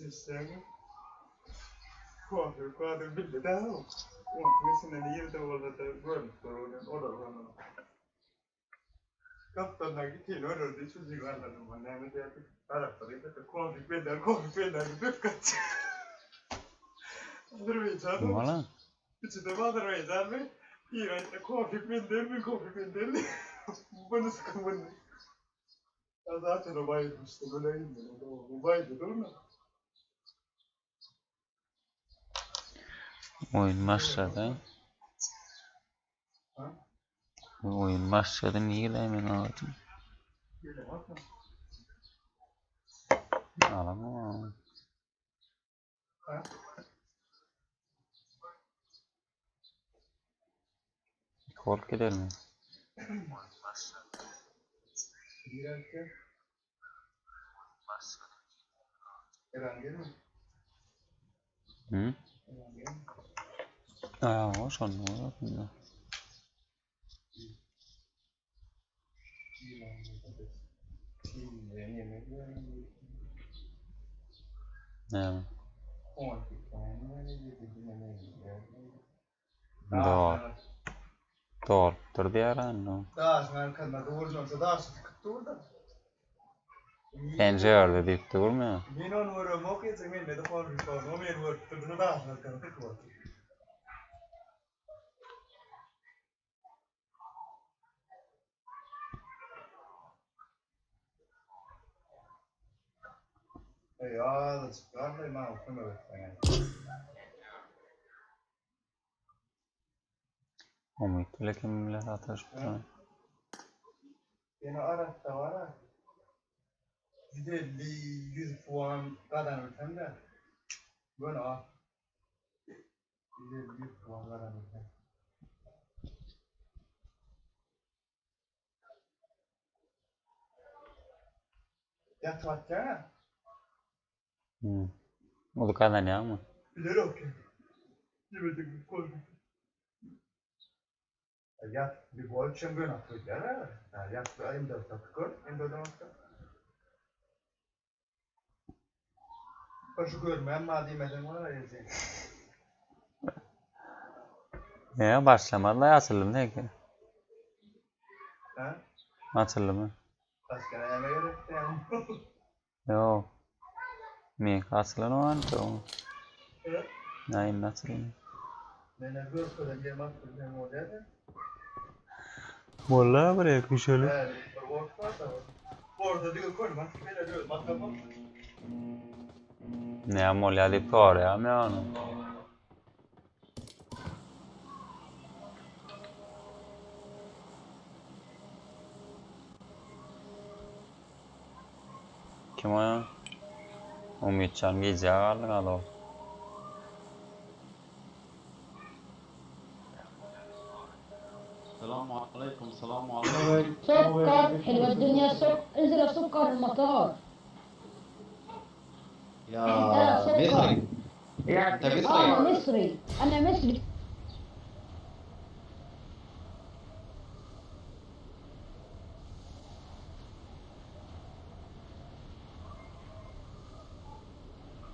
Eşegiň kofe kadr bildi dä o. Onuň içinde nirede bolsa-da görnüp dur onuň olar onuň. Gapdaldan gitini görerdi, üçünji galdyrdy. Bu näme diýerdi? Garap durýar-da, kofe bellär, kofe bellär diýip öp gaçýar. Azerbaýjan. Kim ola? Içinde Azerbaýjanly. Bir aýtsa kofe bendermi, kofe bendermi. Bunu sıkın bunu. Ya zaten o bayılmıştı. Böyle indi. O bayıldı değil mi? Oýun başlady. Oýun başlady. Nirede men agajym? Alamam. Bolup gidermi? Hı? Aa, o şonda bolýar. Näme? Dor. Dorupdyr diýer anno. Daşyň arkasynda dur, daşy sykyp dur da. Sen jörde diýip durmy? Men ony göremok, eje mende de konflikt bar. O meni görüp dur, daşyň arkasynda sykyp otyr. Ey azajyk galdy, maňa kömek etseň. Umyt bile kim bile sataşypdyr. Ýene arassa bar-a. 150, 100 puan gazanabilsem-de. Göni al. 150, 100 puan gazanabilsem. Ýatyp atýaň-a? Hmm. Uly gazanýaňmy? Bilerok. Ýemedik koy. Ýat bir gol üçin göni atyp öýdýär-ä. Ýat bir M4 atyp gör, M4 atsa. Bir şu görmän ma diýmeseň bolar eje. Ne başlamadylar açyldymy seňki? Ha? Açyldymy? Başga näme gerek ýa? Ýok. Meňki açylan o anca o. He? Näin açylan? Mene görkezen ýerim atyp bilsem bolýar-da. Molla bir ek düşeli. He, bir ort bar da. Orada diňe körme atyp beler özüm atamam. Näme bolýar diýip soraýam ýa ony. Kim o ya? Umytjan gijä galdyň alo. Salam aleýkum, salam aleýkum. سكر حلوة الدنيا سكر انزل يا سكر المطار يا انت يا سكر مصري انت اه انا مصري مصري انا مصري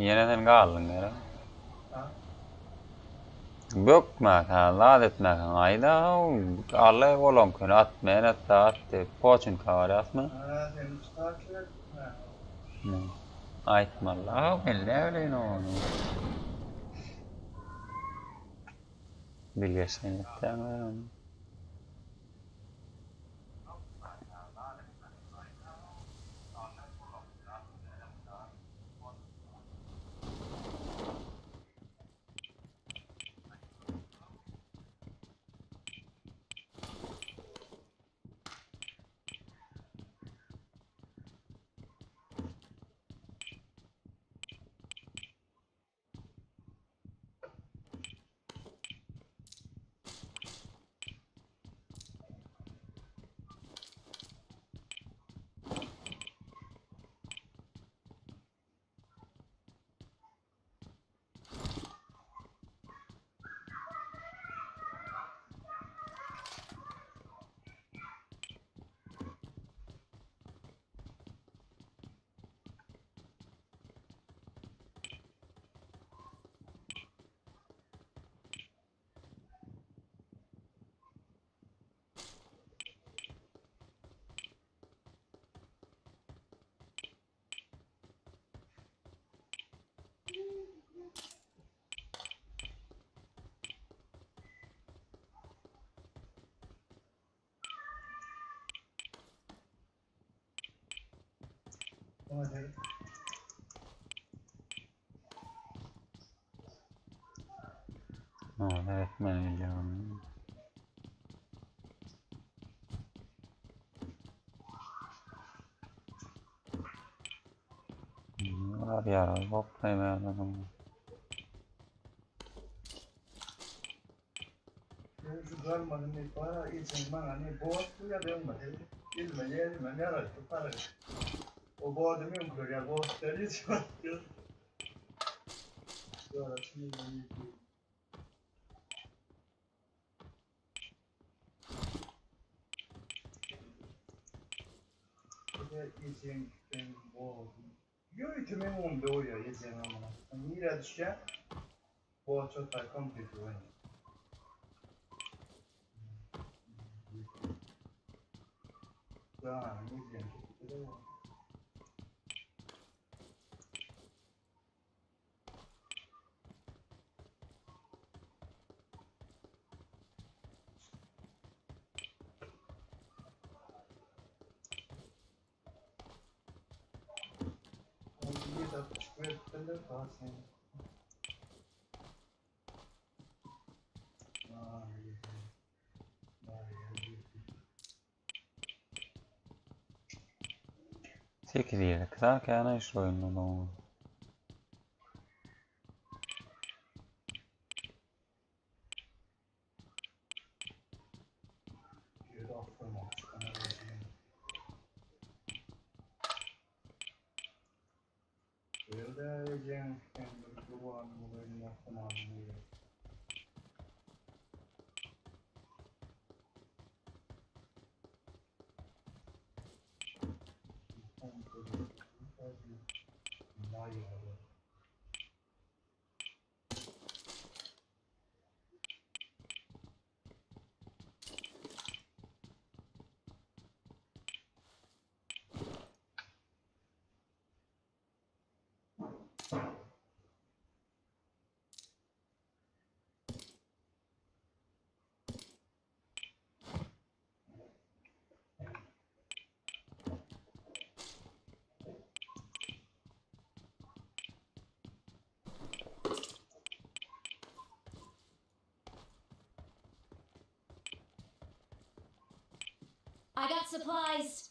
Ýene sen galdyň gerek. Ha? Bökmäkä, zat etmäkä aýda, alla bolaňkyny at, men at, at diýip, poçinka barýasmy? Ha, sen üç saat Ha. Aýtmaly, men näme bileýin ony. Bilgeşleýin etýäň ony. Oňa seret. Oňa seretmän bilýän. Olar ýarag toplaýmaýarlar. 8 ýerlik zaten şu oýunda da. I got supplies.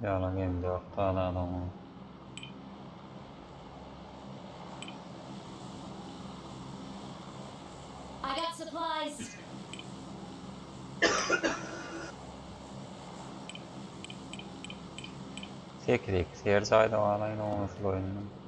Ýalan hem 4 tane adamı. I got supplies. 8 2 yer jaýda galaýyn oňasy oýnunyň.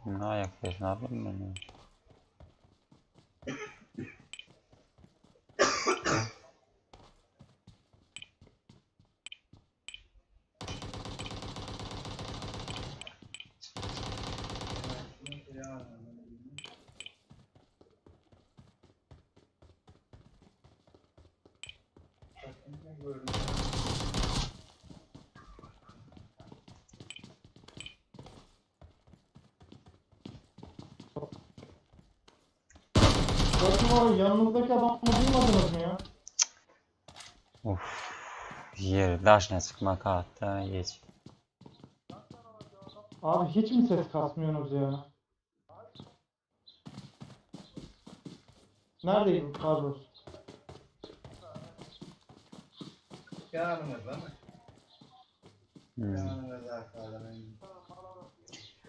Ne ayak sesini alayım ben ya. Bakın abi yanınızdaki adamı duymadınız mı ya? Uf. Yer daşına çıkmak hatta geç. Abi hiç mi ses kasmıyorsunuz ya? Neredeyim Carlos? Yanımızda mı? Hmm. Yanımızda arkadan.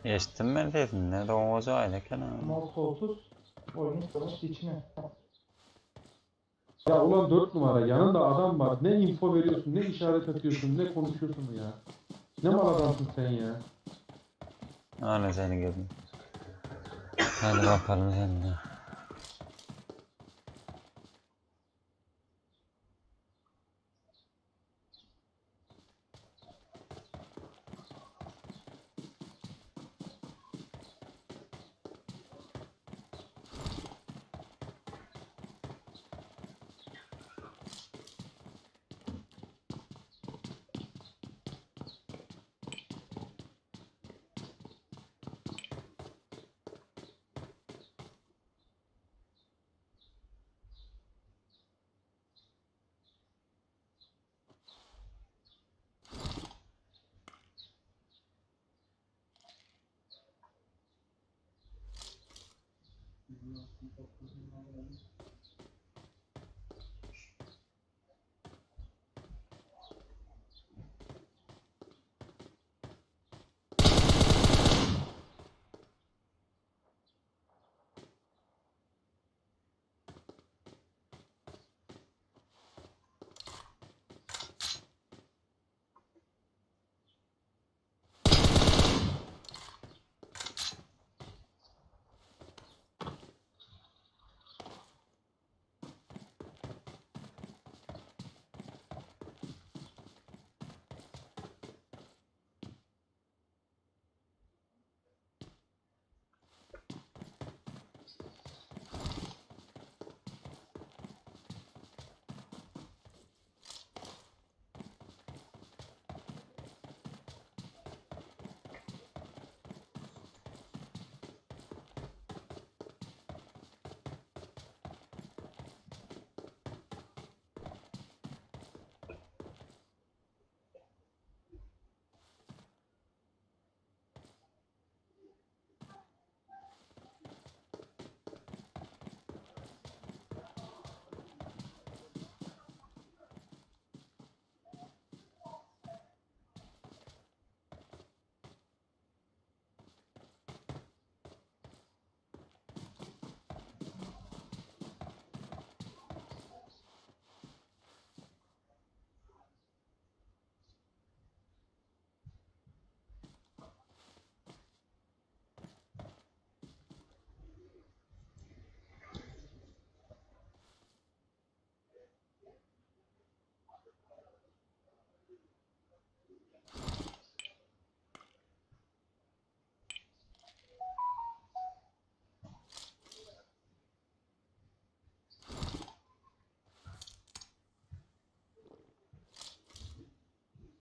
Eşittim ben sesini. Ne doğacağı eken. Mor kolsuz oyunun savaş içine. Ya ulan 4 numara yanında adam var. Ne info veriyorsun, ne işaret atıyorsun, ne konuşuyorsun ya. Ne mal adamsın sen ya. Öyle seni gibi. Hadi bakalım sen de.